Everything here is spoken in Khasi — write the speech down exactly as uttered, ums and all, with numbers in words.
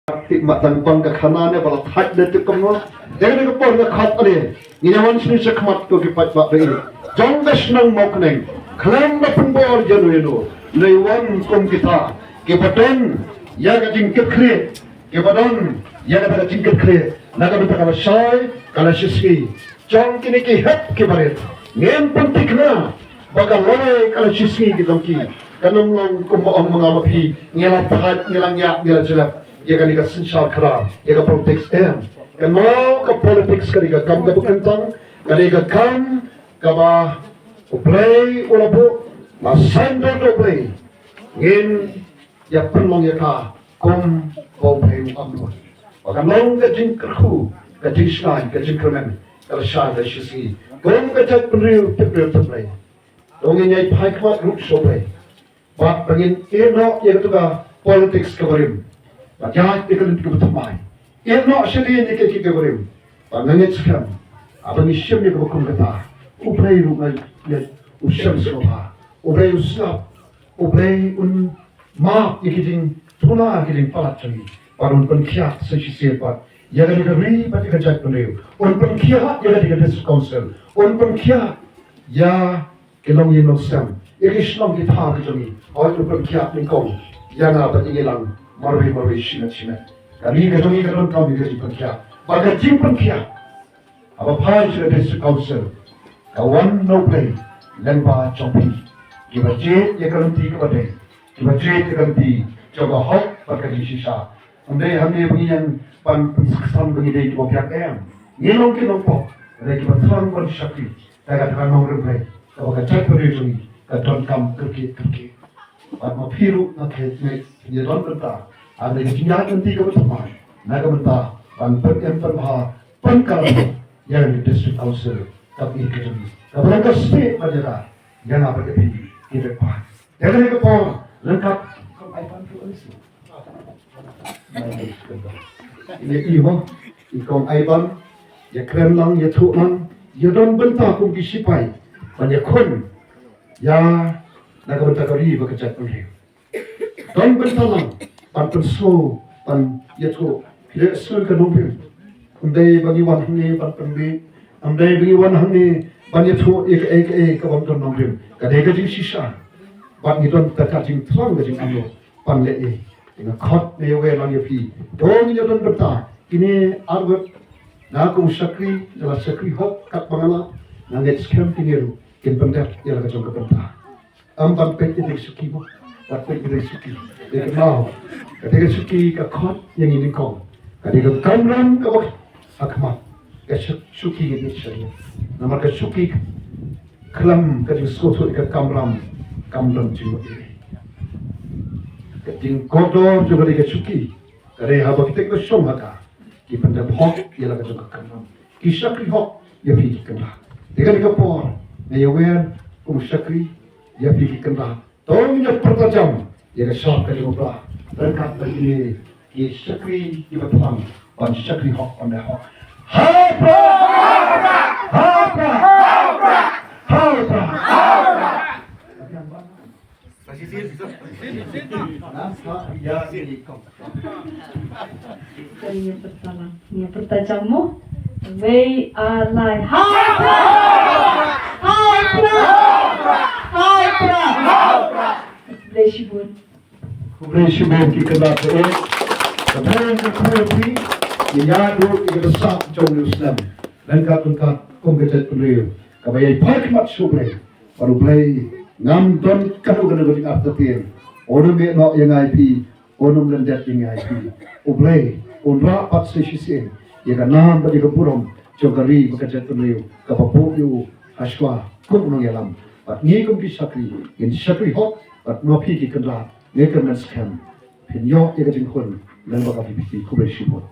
Tik ma tang pang ka khana ne ba la thait de tik kumno. Dei ne ka por nga khot ale. Ngi ïa wan sni shakhmat ko ki paidbah ba ïeit jong ka shnong Mawkneng. Khlem da pynbor ïa no ïa no. Ngi wan kum kita kiba don ïa ka jingkitkhlieh, kiba don ïa ka jingkitkhlieh na ka bynta ka lashai ka lashisngi. Jong kine ki hep ki barit ngin pynthikna ba ka lawei ka lashisngi ki jong ki kan ym long kumba ong ma nga ma phi, ngi la thait, ngi la ngiah, ngi la jlep ïa kane ka synshar khadar, ïa ka politics. Em, kano ka politics ka dei ka kam kaba kyntang, ka dei ka kam kaba U Blei u la buh, la saiñdur da U Blei. Ngin ïa pynlong ïa ka kum ba U Blei u ong. Ba kan long ka jingkyrkhu, ka jingshngaiñ, ka jingkyrmen, ka lashai ka lashisngi kum ka jaitbynriew tip briew tip Blei. To ngin ïai phai khmat ruh sha U Blei. Bad ba ngin ïehnoh ïa katu ka politics kaba rim. Bad ïaid ïa ka lynti kaba thymmai. Ïehnoh shadien ïa kiei kiei kiba rim. Bad nga ngeit skhem, haba ngi shim ïa kaba kum kata, U Blei ruh nga ngeit u sngewbha, U Blei u sngap, U Blei un map ïa ki jingthrang, ki jingpalat jong ngi. Bad un pynkhiah sa shisien pat ïa kane ka ri bad ïa ka jaitbynriew. Un pynkhiah ïa kane ka district council. Un pynkhiah ïa ki longïing longsem, ïa ki shnong ki thaiñ ki jong ngi. Hooid, un pynkhiah nyngkong ïa nga bad ïa ngi lang marwei marwei shimet shimet. Ka ri ka jong ngi ka donkam ïa ka jingpynkhiah. Bad ka jingpynkhiah haba phai sha ka district council, ka wan na U Blei lyngba jong phi, kiba jied ïa ka lynti kaba dei, kiba jied ïa ka lynti jong ka hok bad ka jingshisha. Ym dei hangne ba ngi ïeng ban pynskhem ba ngi dei kiba biang, em. Ngi long ki nongpop, ngi dei kiba thrang ban shakri da kata ka nongrim Blei kaba ka jaitbynriew jong ngi ka donkam kyrkieh kyrkieh. Bad ma phi ruh nga kheiñ, ngi ïa don bynta ha kane ka jingïaid lynti kaba thymmai na ka bynta ban pynim pynbha, pynkylla ïa ka district council kaba ïeit ka jong ngi, kaba long ka snieh ban ïada ïa nga bad ïa phi ki paidbah. Ïa kane ka por, ryngkat kong Aiban, ïa i mo, i kong Aiban, ïa kren lang, ïa thuh lang, ïa don bynta kum ki sipai ban ïakhun ïa na ka bynta ka ri bad ka jaitbynriew. Don bynta lang ban pynsngew, ban ïathuh. Phi leh sngewbha ka nongrim. Ym dei ba ngi wan hangne ban pynbeit, ym dei ba ngi wan hangne ban ïathuh ïa kaei kaei ka bym don nongrim. Ka dei ka jingshisha. Bad ngi don ka jingthrang, ka jingangnud ban leh ei. Nga khot, nga ïawer lang ïa phi. To ngin ïa don bynta. Kine arngut, nga kum u shakri, nga la shakri hok katba nga lah. Nga ngeit skhem kine ruh kin pyndep ïa la ka jong ka bynta. Ym ban peit ïa ka suki mo, ban peit ïa ka suki. Ïa ka maw. Kata ka suki ka khot ïa ngi nyngkong. Ka dei ka kamram kaba ha khmat. Ka su-, suki ngi dei sha ïa. Namar ka suki khlem ka jingsngewthuh ïa ka kamram, kam don jingmut ïa. Ka jingkordor jong ka dei ka suki. Ka dei haba kita kiba shong ha ka ki pyndep hok ïa la ka jong ka kamram. Ki shakri hok ïa phi ki kynrad. Te kane ka por nga ïawer kum u shakri ïa phi ki kynrad. To ngin ïa pyrta jam ïa ka shap ka jong u Blei ryngkat bad kine ki shakri kiba thrang ban shakri hok, ban leh hok. Ha u Prah! Ha u Prah! Ha u Prah! Kan ïa pyrta lang, ïa pyrta jam mo. Wei, ar, lai. Ha u Prah! Ha u Prah! Ha u Prah! Khublei shibun. Khublei shibun ki kynrad eh. Ka bynta ka khubor phi, ïa ïa du ïa ka sap jong u snem. Ryngkat ryngkat kum ka jaitbynriew kaba ïai phai khmat sha u Blei. Bad u Blei, ngam don kano kano ka jingartatien. Un ym ïehnoh ïa nga ïa phi, un ym lyndet ïa nga ïa phi. U Blei un rah pat sa shisien ïa ka nam bad ïa ka burom jong ka ri bad ka jaitbynriew kaba buh ïa u ha shuwa kum u nongïalam. Bad ngi kum ki shakri ngin shakri hok, bad ma phi ki kynrad, ngi kyrmen skhem phin ïoh ïa ka jingkhun lyngba ka V P P. Khublei shibun.